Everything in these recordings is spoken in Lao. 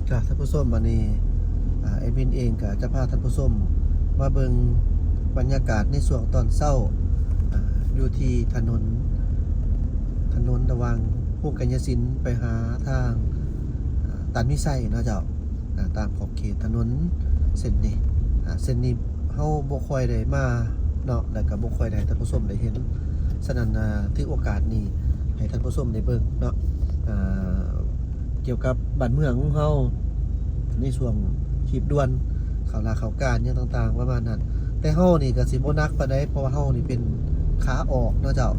ກະທ່ານຜູ້ຊົມ ອັນນີ້ ອາ ແອດມິນເອງກະຈະພາທ່ານຜູ້ຊົມມາເບິ່ງບັນຍາກາດໃນຊ່ວງຕອນເຊົ້າ ອາ ຢູ່ທີ່ຖະໜົນ ຖະໜົນລະຫວ່າງໂຮງກາຍຍະສິນໄປຫາທາງ ອາ ຕັນວິໄຊເນາະເຈົ້າ ອາ ຕາມຂອບເຂດຖະໜົນເສັ້ນນີ້ ອາ ເສັ້ນນີ້ເຮົາບໍ່ຄ່ອຍໄດ້ມາເນາະ ແລ້ວກະບໍ່ຄ່ອຍໄດ້ໃຫ້ທ່ານຜູ້ຊົມໄດ້ເຫັນ ສະນັ້ນ ອາ ຖືໂອກາດນີ້ໃຫ້ທ່ານຜູ້ຊົມໄດ້ເບິ່ງເນາະ ອາ ກ່ຽວກັບບ້ານເມືອງຂອງເຮົາ ໃນຊ່ວງຮີບດ່ວນ ເຂົ້າລາເຂົ້າການຫຍັງຕ່າງໆ ປະມານນັ້ນ ແຕ່ເຮົານີ້ກະຊິບໍ່ໜັກປານໃດ ເພາະວ່າເຮົານີ້ເປັນຂາອອກເນາະເຈົ້າ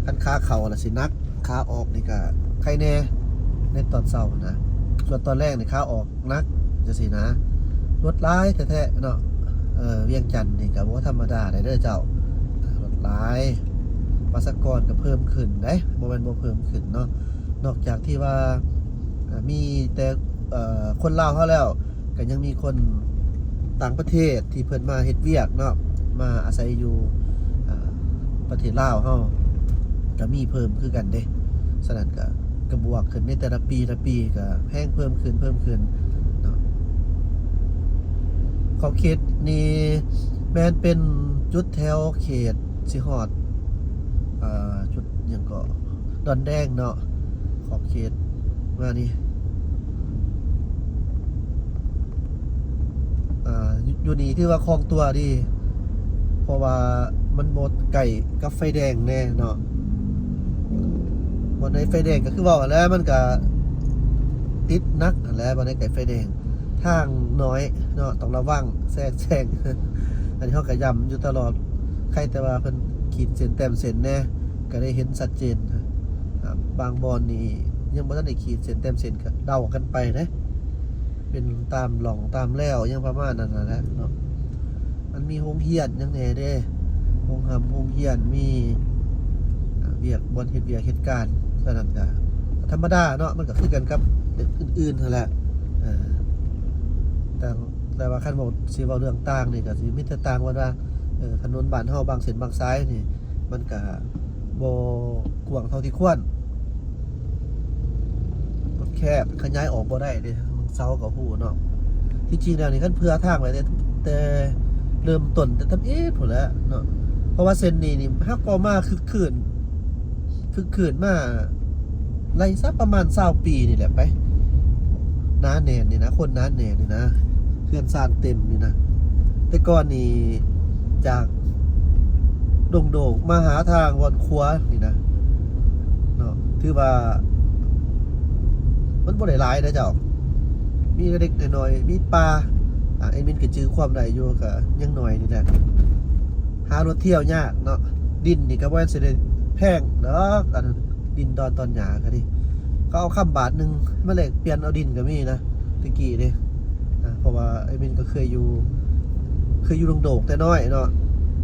ຄັນຂາເຂົ້າລະຊິໜັກ ຂາອອກນີ້ກະໄຄແດ່ໃນຕອນເຊົ້ານະ ສ່ວນຕອນແລງນີ້ຂາອອກໜັກຈັ່ງຊີ້ນະ ລົດຫຼາຍແທ້ໆເນາະ ເອີ ວຽງຈັນນີ້ກະບໍ່ທຳມະດາໄດ໋ເດີເຈົ້າ ລົດຫຼາຍ ປະຊາກອນກະເພີ່ມຂຶ້ນເດ້ ບໍ່ແມ່ນບໍ່ເພີ່ມຂຶ້ນເນາະ ນອກຈາກທີ່ວ່າ ເອີ ມີແຕ່ ເອີ ຄົນລາວເຮົາແລ້ວ ກະຍັງມີຄົນຕ່າງປະເທດທີ່ເພິ່ນມາເຮັດວຽກເນາະ ມາອາໄສຢູ່ ເອີ ປະເທດລາວເຮົາ ກະມີເພີ່ມຄືກັນເດ້ ສະນັ້ນກະ ກະບວກຂຶ້ນໃນແຕ່ລະປີ ແຕ່ລະປີກະແຮງເພີ່ມຂຶ້ນ ເພີ່ມຂຶ້ນເນາະ ຂອບເຂດນີ້ແມ່ນເປັນຈຸດແຖວເຂດຊິຮອດ ເອີ ຈຸດຫຍັງເກາະ ດອນແດງເນາະ ຂອບເຂດມານີ້ ອ່າ ຢູ່ ຢູ່ນີ້ຖືວ່າຄ່ອງຕົວດີ ເພາະວ່າມັນບໍ່ໃກ້ກັບໄຟແດງແດ່ເນາະ ບ່ອນໃດໄຟແດງກະຄືເວົ້າຫັ້ນແຫຼະ ມັນກະຕິດໜັກຫັ້ນແຫຼະ ບ່ອນໃດໃກ້ໄຟແດງ ທາງໜ້ອຍເນາະ ຕ້ອງລະວັງແຊງ ແຊງ ອັນນີ້ເຮົາກະຢ້ຳຢູ່ຕະຫຼອດ ໃຄແຕ່ວ່າເພິ່ນຂີດເສັ້ນແຕ້ມເສັ້ນແດ່ ກະໄດ້ເຫັນຊັດເຈນ ອ່າ ບາງບ່ອນນີ້ຍັງບໍ່ທັນໄດ້ຂີດເສັ້ນແຕ້ມເສັ້ນ ກະເດົາກັນໄປເດ້ ເປັນຕາມຮ່ອງຕາມແລວຫຍັງປະມານນັ້ນຫັ້ນແຫຼະເນາະ ມັນມີໂຮງຮຽນຫຍັງແດ່ເດ້ ໂຮງຮ່ຳໂຮງຮຽນ ມີ ອ່າ ວຽກ ບ່ອນເຮັດວຽກເຮັດການ ສະນັ້ນກະ ກະທຳມະດາເນາະ ມັນກະຄືກັນກັບເຂດອື່ນໆຫັ້ນແຫຼະ ເອີ ແຕ່ ແຕ່ວ່າຄັນເວົ້າ ຊິເວົ້າເລື່ອງຕ່າງນີ້ກະຊິມີແຕ່ຕ່າງວ່າ ເອີ ຖະໜົນບ້ານເຮົາບາງເສັ້ນບາງສາຍນີ້ ມັນກະບໍ່ກວ້າງເທົ່າທີ່ຄວນ ມັນແຄບ ຂະຫຍາຍອອກບໍ່ໄດ້ເດ້ ບາງເສົາກະຮູ້ເນາະ ທີ່ຈິງແລ້ວນີ້ ຄັນເຜື່ອທາງໄວ້ແຕ່ ແຕ່ເລີ່ມຕົ້ນ ແຕ່ທຳອິດພຸ້ນແຫຼະເນາະ ເພາະວ່າເສັ້ນນີ້ນີ້ ຫາກເວົ້າມາຄຶກຄື້ນ ຄຶກຄື້ນມາໄລ່ສັກປະມານຊາວປີນີ້ແຫຼະໄປ ໜາແໜ້ນນີ້ນະ ຄົນໜາແໜ້ນນີ້ນະ ເຮືອນຊານເຕັມນີ້ນະ ແຕ່ກ່ອນນີ້ຈາກດົງໂດກມາຫາທາງບ່ອນຂົວນີ້ນະເນາະ ຖືວ່າມັນບໍ່ໄດ້ຫຼາຍເດ້ເຈົ້າ ມີເລັກໆນ້ອຍໆ ມີປ່າ ອາ ແອດມິນກະຈື່ຄວາມໄດ້ຢູ່ ກະຍັງໜ້ອຍນີ້ແຫຼະ ຫາລົດທ່ຽວຍາກເນາະ ດິນນີ້ກະບໍ່ແມ່ນຊິໄດ້ແພງດອກ ອັນດິນດອນຕອນຫຍ້າກະດີ ເຂົາເອົາຄຳບາດໜຶ່ງມາແລກປ່ຽນເອົາດິນກະມີນະ ແຕ່ກີ້ເດ້ ອາ ເພາະວ່າແອດມິນກະເຄີຍຢູ່ ເຄີຍຢູ່ດົງໂດກແຕ່ນ້ອຍເນາະ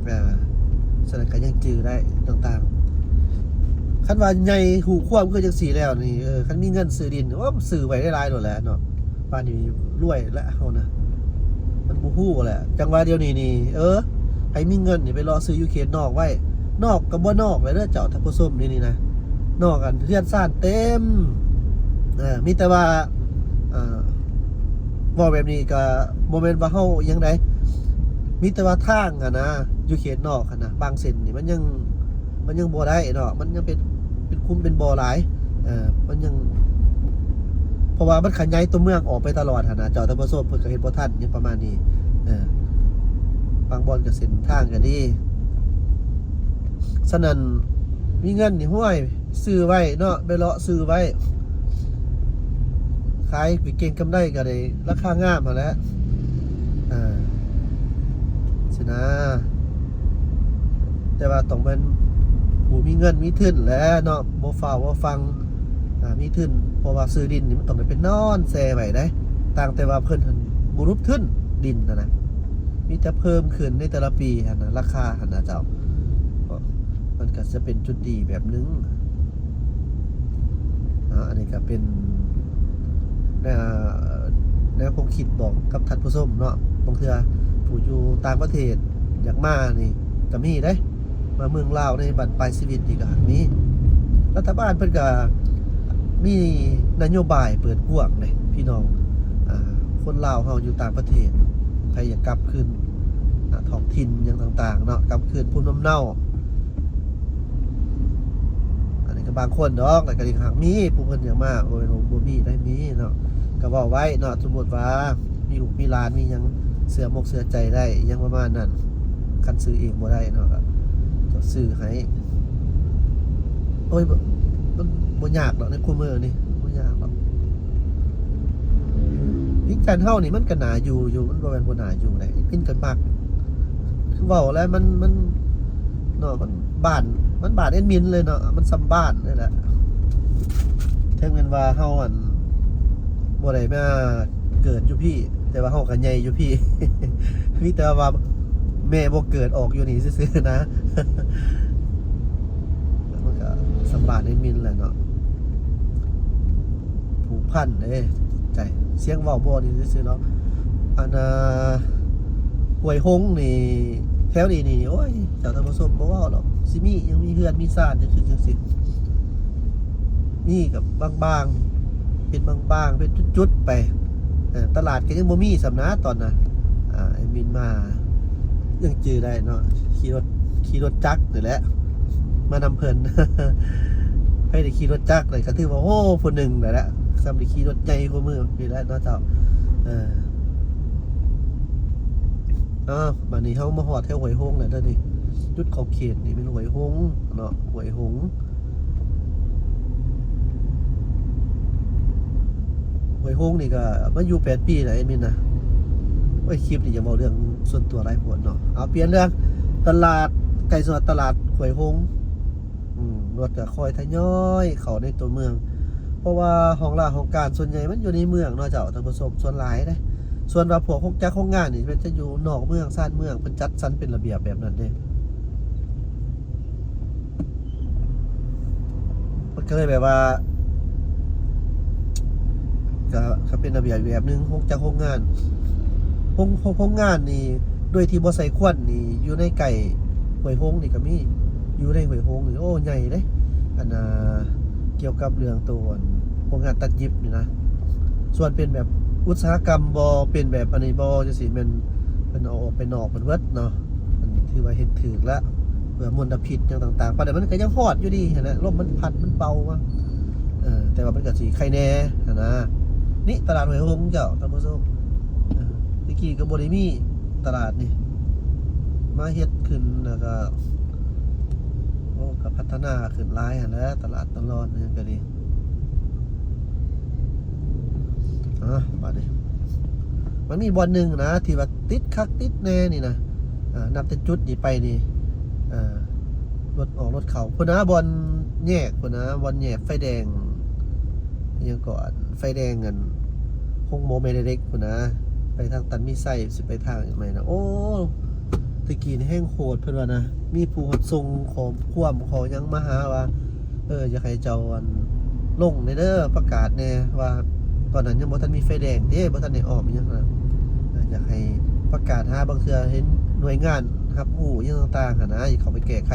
ອາ ສະນັ້ນກະຍັງຈື່ໄດ້ຕ່າງໆ ຄັນວ່າໃຫຍ່ຮູ້ຄວາມຄືຈັ່ງຊີ້ແລ້ວນີ້ ເອີ ຄັນມີເງິນຊື້ດິນ ໂອ້ ຊື້ໄວ້ຫຼາຍໆໂລດແຫຼະເນາະ ປານນີ້ລວຍແລ້ວເຮົານະ ມັນບໍ່ຮູ້ແຫຼະ ຈັ່ງວ່າດຽວນີ້ນີ້ ເອີ ໃຜມີເງິນນີ້ໄປເລາະຊື້ຢູ່ເຂດນອກໄວ້ ນອກກະບໍ່ນອກແຫຼະເດີເຈົ້າ ທ່ານຜູ້ຊົມ ດຽວນີ້ນະ ນອກຫັ້ນເຮືອນຊານເຕັມ ເອີ ມີແຕ່ວ່າ ເອີ ເວົ້າແບບນີ້ກະບໍ່ແມ່ນວ່າເຮົາອີ່ຫຍັງໃດ ມີແຕ່ວ່າທາງຫັ້ນນະ ຢູ່ເຂດນອກຫັ້ນນະ ບາງເສັ້ນນີ້ມັນຍັງ ມັນຍັງບໍ່ໄດ້ເນາະ ມັນຍັງເປັນ ເປັນຂຸມເປັນບໍ່ຫຼາຍ ເອີ ມັນຍັງ ເພາະວ່າມັນຂະຫຍາຍຕົວເມືອງອອກໄປຕະຫຼອດຫັ້ນນະ ເຈົ້າ ທ່ານຜູ້ຊົມ ເພິ່ນກະເຮັດບໍ່ທັນຫຍັງປະມານນີ້ ເອີ ບາງບ່ອນກະເສັ້ນທາງກະດີ ສະນັ້ນ ມີເງິນນີ້ ຫ້ວຍ ຊື້ໄວ້ເນາະ ໄປເລາະຊື້ໄວ້ ຂາຍໄປເກັງກຳໄລກະໄດ້ລາຄາງາມຫັ້ນແຫຼະ ເອີ ຊີ້ນະ ແຕ່ວ່າຕ້ອງແມ່ນຜູ້ມີເງິນມີທຶນແຫຼະເນາະ ບໍ່ຟ້າວບໍ່ຟັ່ງ ອາ ມີທຶນ ເພາະວ່າຊື້ດິນນີ້ມັນຕ້ອງໄດ້ໄປນອນແຊ່ໄວ້ເດ້ ຕ່າງແຕ່ວ່າເພິ່ນຫັ້ນບໍ່ຫຼຸບທຶນດິນຫັ້ນນະ ມີແຕ່ເພີ່ມຂຶ້ນໃນແຕ່ລະປີຫັ້ນນະ ລາຄາຫັ້ນນະເຈົ້າ ມັນກະຈະເປັນຈຸດດີແບບໜຶ່ງ ເນາະ ອັນນີ້ກະເປັນແນວ ແນວຄວາມຄິດບອກກັບທ່ານຜູ້ຊົມເນາະ ບາງເທື່ອຜູ້ຢູ່ຕ່າງປະເທດຢາກມານີ້ກະມີເດ້ ມາເມືອງລາວໃນບັ້ນປາຍຊີວິດນີ້ກະມີ ລັດຖະບານເພິ່ນກະ ມີນະໂຍບາຍເປີດກວ້າງເດ້ພີ່ນ້ອງ. ອາ ຄົນລາວເຮົາຢູ່ຕ່າງປະເທດ ໃຜຢາກກັບຄືນ ອາ ທ້ອງຖິ່ນຫຍັງຕ່າງໆເນາະ ກັບຄືນພູມລຳເນົາ ອັນນີ້ກໍບາງຄົນດອກ ແລ້ວກໍຫາກມີຜູ້ເພິ່ນຢາກມາ ບໍ່ແມ່ນວ່າບໍ່ມີໄດ້ ມີເນາະ. ກໍເວົ້າໄວ້ເນາະ ສົມມຸດວ່າມີລູກມີຫຼານ ມີຫຍັງເຊື່ອມົກເຊື່ອໃຈໄດ້ ຫຍັງປະມານນັ້ນ ຄັນຊື້ເອງບໍ່ໄດ້ເນາະ ກໍເຈົ້າຊື້ໃຫ້. ໂອ້ຍ ບໍ່ ມັນບໍ່ຍາກດອກໃນຄູ່ມື້ນີ້ ບໍ່ຍາກດອກ. ວິງຈັນເຮົານີ້ມັນກໍໜ້າຢູ່ຢູ່ ມັນບໍ່ແມ່ນບໍ່ໜ້າຢູ່ເດ້ ແອດມິນກໍມັກ ຄືເວົ້າແລ້ວ ມັນ ມັນເນາະ ມັນບ້ານ ມັນບ້ານແອດມິນເລີຍເນາະ ມັນສ່ຳບ້ານເລີຍແຫຼະ. ເຖິງແມ່ນວ່າເຮົາ ອັນ ບໍ່ໄດ້ມາເກີດຢູ່ພີ້ ແຕ່ວ່າເຮົາກໍໃຫຍ່ຢູ່ພີ້ ມີແຕ່ວ່າແມ່ບໍ່ເກີດອອກຢູ່ນີ້ຊື່ໆນະ. ມັນກໍສ່ຳບ້ານແອດມິນແຫຼະເນາະ ຜູກພັນເດ້ ໃຈ ສຽງເວົ້າບໍ່ນີ້ຊື່ໆເນາະ. ອັນ ອ່າ ຫ້ວຍຫົງນີ້ ແຖວນີ້ນີ້ ໂອ້ຍ ເຈົ້າທ່ານຜູ້ຊົມ ບໍ່ເວົ້າດອກ ຊິມີຫຍັງ ມີເຮືອນມີຊານ ຈັ່ງຊີ້ຈັ່ງຊີ້ ມີກັບບາງໆ ເປັນບາງໆ ເປັນຈຸດໆໄປ. ເອີ ຕະຫຼາດກໍຍັງບໍ່ມີສ່ຳນະຕອນນະ ອ່າ ແອດມິນມາ ຍັງຈື່ໄດ້ເນາະ ຂີ່ລົດ ຂີ່ລົດຈັກນີ້ແຫຼະ ມານຳເພິ່ນ. ໃຜໄດ້ຂີ່ລົດຈັກນີ້ກໍຖືວ່າ ໂອ້ ຜູ້ໜຶ່ງແລ້ວແຫຼະ ສ່ຳໄດ້ຂີ່ລົດໃຫຍ່ກວ່າມື້ນີ້ແຫຼະເນາະເຈົ້າ. ເອີ ເອົາ ບາດນີ້ເຮົາມາຮອດແຖວຫ້ວຍຫົງແລ້ວເດີນີ້ ຈຸດຂອບເຂດນີ້ແມ່ນຫ້ວຍຫົງເນາະ ຫ້ວຍຫົງ. ຫ້ວຍຫົງນີ້ກໍມາຢູ່ແປດປີແລ້ວ ແອດມິນນະ. ໂອ້ຍ ຄລິບນີ້ຢ່າເວົ້າເລື່ອງສ່ວນຕົວຫຼາຍໂພດເນາະ ເອົາ ປ່ຽນເລື່ອງ. ຕະຫຼາດ ໃກ້ຊິຮອດຕະຫຼາດຫ້ວຍຫົງ ອືມ ລົດກໍຄ່ອຍທະຍອຍເຂົ້າໃນຕົວເມືອງ ເພາະວ່າຫ້ອງລາຫ້ອງການສ່ວນໃຫຍ່ມັນຢູ່ໃນເມືອງເນາະເຈົ້າ ທ່ານຜູ້ຊົມ ສ່ວນຫຼາຍເດ້. ສ່ວນວ່າພວກໂຮງຈັກໂຮງງານນີ້ ມັນຈະຢູ່ນອກເມືອງຊານເມືອງ ເພິ່ນຈັດສັນເປັນລະບຽບແບບນັ້ນເດ້. ມັນກໍເລີຍແບບວ່າ ກໍ ກໍເປັນລະບຽບອີກແບບໜຶ່ງ ໂຮງຈັກໂຮງງານ ໂຮງ ໂຮງ ໂຮງງານນີ້ ໂດຍທີ່ບໍ່ໃສ່ຄວັນນີ້ ຢູ່ໃນໃກ້ຫ້ວຍຫົງນີ້ກໍມີ ຢູ່ໃນຫ້ວຍຫົງນີ້ ໂອ້ ໃຫຍ່ເດ້. ອັນ ອ່າ ກ່ຽວກັບເລື່ອງໂຕ ອັນ ໂຮງງານຕັດຫຍິບນີ້ນະ ສ່ວນເປັນແບບອຸດສາຫະກຳບໍ່ ເປັນແບບອັນນີ້ບໍ່ ຈັ່ງຊີ້ ແມ່ນເພິ່ນເອົາອອກໄປນອກເພິ່ນເບິດເນາະ. ອັນນີ້ຖືວ່າເຮັດຖືກລະ ເພື່ອມົນລະພິດຫຍັງຕ່າງໆ ປານໃດມັນກໍຍັງຮອດຢູ່ດີຫັ້ນແຫຼະ ລົມມັນພັດມັນເປົ່າມາ ເອີ ແຕ່ວ່າມັນກໍຊິໄຄແດ່ຫັ້ນນະ. ນີ້ຕະຫຼາດຫ້ວຍຫົງເຈົ້າ ທ່ານຜູ້ຊົມ ເອີ ແຕ່ກີ້ກໍບໍ່ໄດ້ມີຕະຫຼາດນີ້ ມາເຮັດຂຶ້ນແລ້ວກໍ ໂອ້ ກໍພັດທະນາຂຶ້ນຫຼາຍຫັ້ນແຫຼະ ຕະຫຼາດຕະຫຼອດຫຍັງກໍດີ. ອ່າ ບາດນີ້ ມັນມີບ່ອນໜຶ່ງນະ ທີ່ວ່າຕິດຄັກຕິດແນ່ນີ້ນະ ອ່າ ນັບແຕ່ຈຸດນີ້ໄປນີ້ ອ່າ ລົດອອກລົດເຂົ້າພຸ້ນນະ ບ່ອນແຍກພຸ້ນນະ ບ່ອນແຍກໄຟແດງ ອີ່ຫຍັງເກາະ ໄຟແດງ ອັນ ໂຮງໝໍແມ່ເຫຼັກພຸ້ນນະ ໄປທາງຕັນມີໄຊ ຊິໄປທາງຫຍັງໃໝ່ນະ. ໂອ້ ແຕ່ກີ້ນີ້ແຮງໂຫດ ເພິ່ນວ່ານະ ມີຜູ້ຮັບສົ່ງຂໍ້ຄວາມ ຂໍ້ຫຍັງມາຫາວ່າ ເອີ ຢາກໃຫ້ເຈົ້າ ອັນ ລົງແດ່ເດີ ປະກາດແດ່ວ່າ ຕອນນັ້ນຍັງບໍ່ທັນມີໄຟແດງເດ້ ບໍ່ທັນໄດ້ອ້ອມອີ່ຫຍັງນະ ເອີ ຢາກໃຫ້ປະກາດຫາ ບາງເທື່ອເຫັນໜ່ວຍງານຮັບຮູ້ຫຍັງຕ່າງໆຫັ້ນນະ ຢາກເຂົ້າໄປແກ້ໄຂ.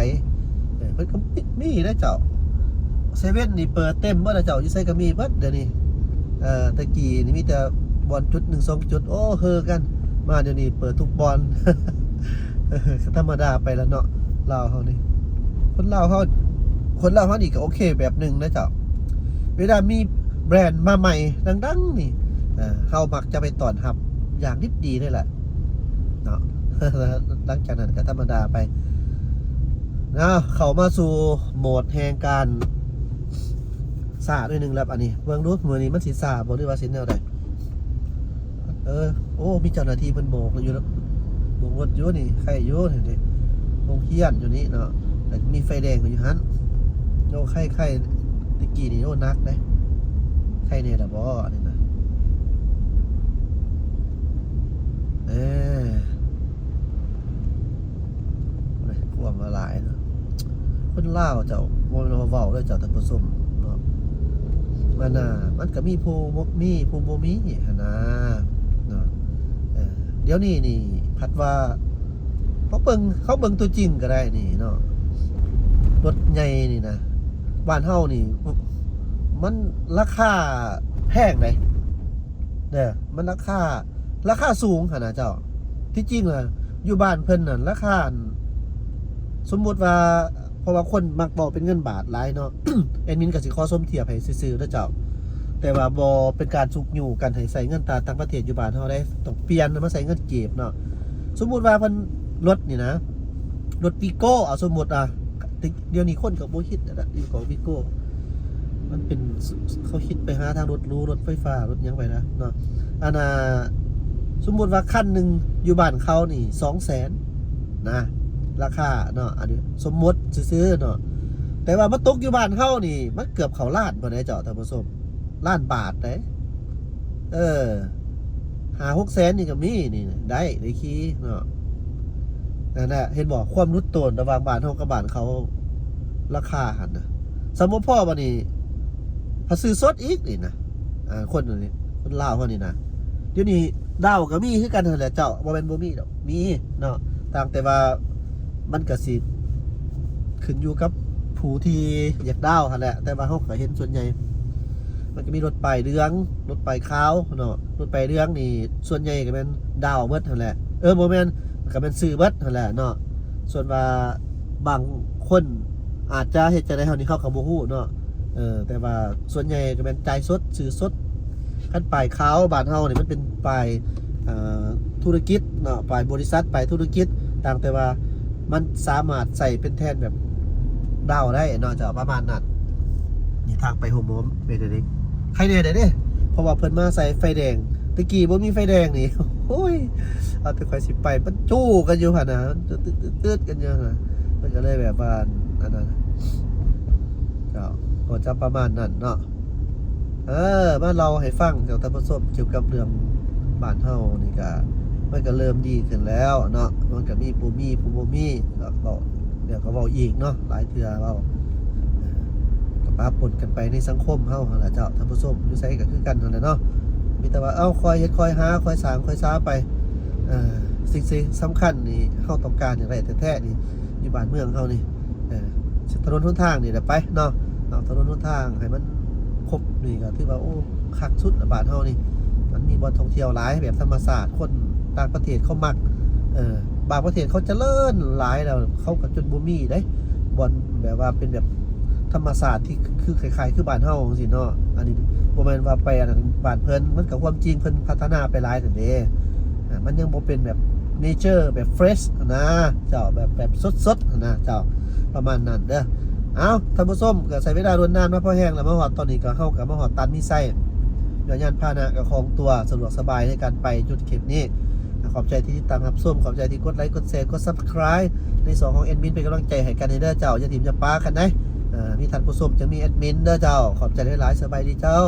ເອີ ເພິ່ນກໍມີ ມີເດ້ເຈົ້າ ເຊເວັ່ນນີ້ເປີດເຕັມເບິດແລ້ວເຈົ້າ ຢູ່ໃສກໍມີເບິດດຽວນີ້. ເອີ ແຕ່ກີ້ນີ້ມີແຕ່ບ່ອນຈຸດໜຶ່ງສອງຈຸດ ໂອ້ ເຮີກັນ ມາດຽວນີ້ເປີດທຸກບ່ອນ. ເອີ ກໍທຳມະດາໄປລະເນາະ ລາວເຮົານີ້ ຄົນລາວເຮົາ ຄົນລາວເຮົານີ້ກໍໂອເຄແບບໜຶ່ງນະເຈົ້າ ເວລາມີແບຣນມາໃໝ່ດັງໆນີ້ ເອີ ເຮົາມັກຈະໄປຕ້ອນຮັບຢ່າງດິບດີເລີຍແຫຼະເນາະ. ຫຼັງຈາກນັ້ນກໍທຳມະດາໄປເນາະ. ເຂົ້າມາສູ່ໂໝດແຫ່ງການຊ້າໜ້ອຍໜຶ່ງແລ້ວ ອັນນີ້ເບິ່ງດູ ມື້ນີ້ມັນຊິຊ້າບໍ່ ຫຼືວ່າຊິແນວໃດ? ເອີ ໂອ້ ມີເຈົ້າໜ້າທີ່ເພິ່ນໂບກຢູ່ ໂບກລົດຢູ່ນີ້ ໄຄຢູ່ນີ້ເດ້ ໂຮງຮຽນຢູ່ນີ້ເນາະ ແລ້ວມີໄຟແດງຢູ່ຫັ້ນ. ໂອ້ ໄຄໆ ແຕ່ກີ້ນີ້ ໂອ້ ໜັກເດ້ ໄຄແດ່ລະບໍ່ອັນນີ້ນະ. ເອີ ໂອ້ຍ ຄວາມວ່າຫຼາຍເນາະ ຄົນລາວເຈົ້າ ບໍ່ແມ່ນວ່າເວົ້າເດີເຈົ້າທ່ານຜູ້ຊົມເນາະ ມັນນະ ມັນກໍມີຜູ້ບໍ່ ມີຜູ້ບໍ່ມີຫັ້ນນະເນາະ. ເອີ ດຽວນີ້ນີ້ພັດວ່າ ເຮົາເບິ່ງ ເຮົາເບິ່ງຕົວຈິງກໍໄດ້ນີ້ເນາະ ລົດໃຫຍ່ນີ້ນະ ບ້ານເຮົານີ້ ມັນລາຄາແພງເດ້ ເດີ ມັນລາຄາ ລາຄາສູງຫັ້ນນະເຈົ້າ. ທີ່ຈິງລະຢູ່ບ້ານເພິ່ນນັ້ນລາຄາ ສົມມຸດວ່າ ເພາະວ່າຄົນມັກເວົ້າເປັນເງິນບາດຫຼາຍເນາະ ແອດມິນກໍຊິຂໍສົມທຽບໃຫ້ຊື່ໆເດີເຈົ້າ ແຕ່ວ່າບໍ່ເປັນການຊຸກຍູ້ກັນໃຫ້ໃຊ້ເງິນຕາຕ່າງປະເທດຢູ່ບ້ານເຮົາເດ້ ຕ້ອງປ່ຽນມາໃຊ້ເງິນກີບເນາະ. ສົມມຸດວ່າເພິ່ນ ລົດນີ້ນະ ລົດວີໂກ້ ເອົາສົມມຸດ ອາ ດຽວນີ້ຄົນກໍບໍ່ຄິດແລ້ວ ວີໂກ້ ວີໂກ້ ມັນເປັນ ເຂົາຄິດໄປຫາທາງລົດຫຼູ ລົດໄຟຟ້າ ລົດຫຍັງໄປນະເນາະ. ອັນນ່າ ສົມມຸດວ່າຄັນໜຶ່ງຢູ່ບ້ານເຂົານີ້ສອງແສນນະ ລາຄາເນາະ ອັນນີ້ສົມມຸດຊື່ໆເນາະ ແຕ່ວ່າມາຕົກຢູ່ບ້ານເຮົານີ້ ມັນເກືອບເຂົ້າລ້ານພຸ້ນເດ້ເຈົ້າ ທ່ານຜູ້ຊົມ ລ້ານບາດເດ້. ເອີ ຫ້າຫົກແສນນີ້ກໍມີ ນີ້ໄດ້ ໄດ້ຂີ່ເນາະ. ນັ້ນແຫຼະ ເຫັນບໍ່ ຄວາມຫຼຸດໂຕນລະຫວ່າງບ້ານເຮົາກັບບ້ານເຂົາ ລາຄາຫັ້ນນະ. ສ່ຳບໍ່ພໍບາດນີ້ ພາສີສົດອີກນີ້ນະ ອ່າ ຄົນນີ້ ຄົນລາວເຮົານີ້ນະ. ດຽວນີ້ດາວກໍມີຄືກັນຫັ້ນແຫຼະເຈົ້າ ບໍ່ແມ່ນບໍ່ມີດອກ ມີເນາະ ຕ່າງແຕ່ວ່າມັນກໍຊິຂຶ້ນຢູ່ກັບຜູ້ທີ່ຢາກດາວຫັ້ນແຫຼະ ແຕ່ວ່າເຮົາກໍເຫັນສ່ວນໃຫຍ່ ມັນກໍມີລົດປ້າຍເຫຼືອງ ລົດປ້າຍຂາວເນາະ. ລົດປ້າຍເຫຼືອງນີ້ສ່ວນໃຫຍ່ກໍແມ່ນດາວເບິດຫັ້ນແຫຼະ ເອີ ບໍ່ແມ່ນ ກໍແມ່ນຊື້ເບິດຫັ້ນແຫຼະເນາະ. ສ່ວນວ່າບາງຄົນອາດຈະເຮັດຈັ່ງໃດເຮົານີ້ ເຮົາກໍບໍ່ຮູ້ເນາະ ເອີ ແຕ່ວ່າສ່ວນໃຫຍ່ກໍແມ່ນຈ່າຍສົດ ຊື້ສົດ. ຄັນປ້າຍຂາວບ້ານເຮົານີ້ ມັນເປັນປ້າຍ ເອີ ທຸລະກິດເນາະ ປ້າຍບໍລິສັດ ປ້າຍທຸລະກິດ ຕ່າງແຕ່ວ່າ ມັນສາມາດໃຊ້ເປັນແທນແບບດາວໄດ້ເນາະເຈົ້າ ປະມານນັ້ນ. ນີ້ທາງໄປໂຮມໂຮມເປັນແນວນີ້ ໃຄແດ່ເດ້ ເພາະວ່າເພິ່ນມາໃສ່ໄຟແດງ ແຕ່ກີ້ບໍ່ມີໄຟແດງນີ້ ໂອ້ຍ ເອົາແຕ່ຂ້ອຍຊິໄປ ມັນຈູ້ກັນຢູ່ຫັ້ນນະ ຕຶດໆກັນຢູ່ຫັ້ນນະ. ມັນກໍເລີຍແບບວ່າ ອັນນັ້ນ ເຈົ້າ ກໍຈະປະມານນັ້ນເນາະ. ເອີ ມາເລົ່າໃຫ້ຟັງເຈົ້າທ່ານຜູ້ຊົມ ກ່ຽວກັບເລື່ອງບ້ານເຮົານີ້ກະ ມັນກະເລີ່ມດີຂຶ້ນແລ້ວເນາະ ມັນກະມີຜູ້ມີຜູ້ບໍ່ມີ ກະເວົ້າ ດຽວກະເວົ້າອີກເນາະ ຫຼາຍເທື່ອເວົ້າ ກະປະປົນກັນໄປໃນສັງຄົມເຮົາຫັ້ນລະເຈົ້າທ່ານຜູ້ຊົມ ຢູ່ໃສກະຄືກັນຫັ້ນແຫຼະເນາະ. ມີແຕ່ວ່າ ເອົາ ຄ່ອຍເຮັດຄ່ອຍຫາ ຄ່ອຍສ້າງຄ່ອຍສາໄປ. ເອີ ສິ່ງທີ່ສຳຄັນນີ້ ເຮົາຕ້ອງການຢາກໄດ້ແທ້ໆນີ້ ຢູ່ບ້ານເມືອງເຮົານີ້ ເອີ ຖະໜົນຫົນທາງນີ້ແຫຼະໄປເນາະ ເອົາຖະໜົນຫົນທາງໃຫ້ມັນຄົບນີ້ກໍຖືວ່າ ໂອ້ ຄັກສຸດລະ ບ້ານເຮົານີ້ ມັນມີບ່ອນທ່ອງທ່ຽວຫຼາຍແບບທຳມະຊາດ ຄົນຕ່າງປະເທດເຂົາມັກ ເອີ ບາງປະເທດເຂົາຈະເລີນຫຼາຍແລ້ວ ເຂົາກໍຈົນບໍ່ມີເດ້ ບ່ອນແບບວ່າເປັນແບບທຳມະຊາດທີ່ຄື ຄື ຄ້າຍໆຄືບ້ານເຮົາຈັ່ງຊີ້ເນາະ. ອັນນີ້ບໍ່ແມ່ນວ່າໄປອັນນັ້ນບ້ານເພິ່ນ ມັນກໍຄວາມຈິງເພິ່ນພັດທະນາໄປຫຼາຍແລ້ວເດ້ ອາ ມັນຍັງບໍ່ເປັນແບບເນເຈີແບບເຟຣຊຫັ້ນນະ ເຈົ້າ ແບບ ແບບສົດໆຫັ້ນນະເຈົ້າ ປະມານນັ້ນເດີ. ເອົາ ທ່ານຜູ້ຊົມ ກໍໃຊ້ເວລາດົນນານມາພໍແຮງແລ້ວ ມາຮອດຕອນນີ້ກໍ ເຮົາກໍມາຮອດຕາດມີໄຊ ຍານພາຫະນະກໍຄ່ອງຕົວ ສະດວກສະບາຍໃນການໄປຈຸດເຂດນີ້. ຂອບໃຈທີ່ຕິດຕາມຮັບຊົມ ຂອບໃຈທີ່ກົດໄລ ກົດແຊ ກົດ Subscribe ໃນຊ່ອງຂອງແອດມິນ ເປັນກຳລັງໃຈໃຫ້ກັນເດີເຈົ້າ ຢ່າຖິ້ມຢ່າປະກັນເດ້. ເອີ ມີທ່ານຜູ້ຊົມ ຈະມີແອດມິນເດີເຈົ້າ. ຂອບໃຈຫຼາຍໆ ສະບາຍດີເຈົ້າ.